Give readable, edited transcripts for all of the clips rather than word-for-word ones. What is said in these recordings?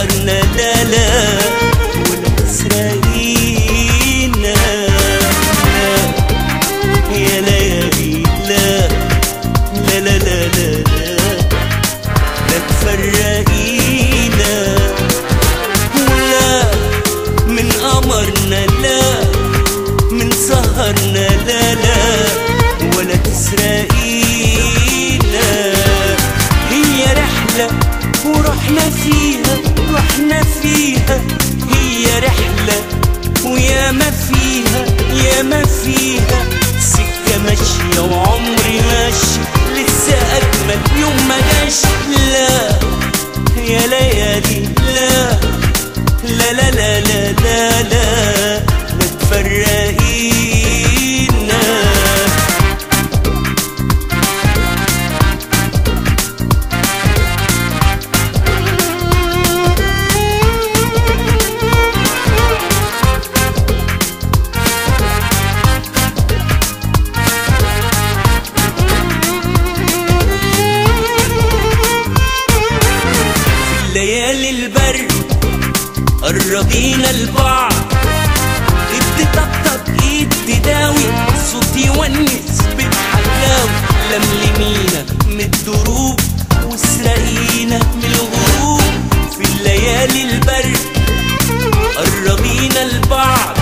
سهرنا، لا لا ولا تسرقينا. لا يا ليالي لا لا لا لا لا لا تفرقينا. ولا من قمرنا، لا من سهرنا، لا لا ولا تسرقينا. هي رحلة ورحنا فيها، رحنا فيها، هي رحلة ويا ما فيها، يا ما فيها سكة ماشية وعمري ماشي لسه أجمل يوم ما جاش. لا يا ليالي لا لا لا لا لا لا لا لا تفرقينا. ليالي البرد قربينا لبعض، ايد تطبطب ايد تداوي، صوت يونس بالحكاوي، لملمينا من الدروب وسرقينا من الغروب. في الليالي البرد قربينا لبعض،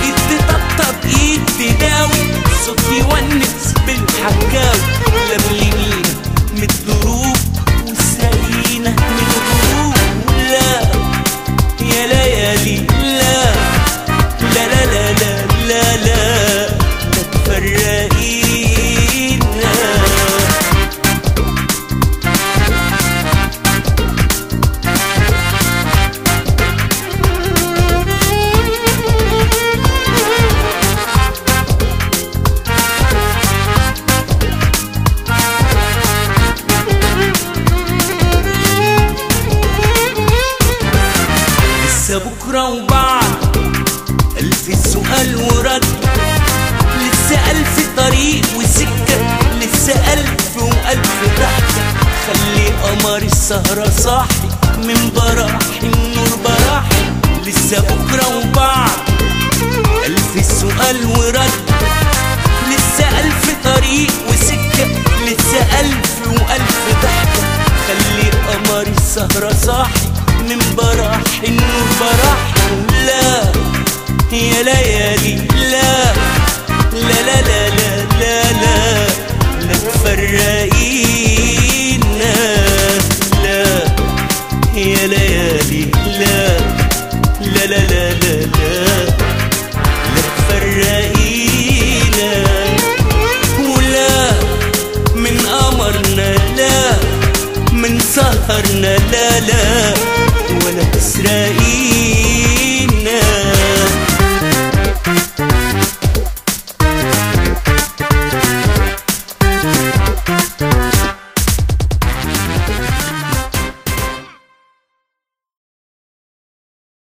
ايد تطبطب ايد تداوي، صوت يونس بالحكاوي، لملمينا من الدروب وسرقينا من الغروب. لا يا ليالي لا لا لا لا لا لا لا لا تفرقينا. لسه بكرة وبعد ألف سؤال ورد، لسه ألف طريق وسكة، لسه ألف وألف ضحكة. خلي قمر السهرة صاحي من براحي النور براحي. لسه بكرة وبعد ألف سؤال ورد، لسه ألف طريق وسكة، لسه ألف وألف ضحكة. خلي قمر السهرة صاحي من براحي النور براحي. لا يا ليالي لا لا لا لا لا لا لا لا تفرقينا. لا يا ليالي لا لا لا لا لا لا لا تفرقينا. ولا من قمرنا، لا من سهرنا، لا لا.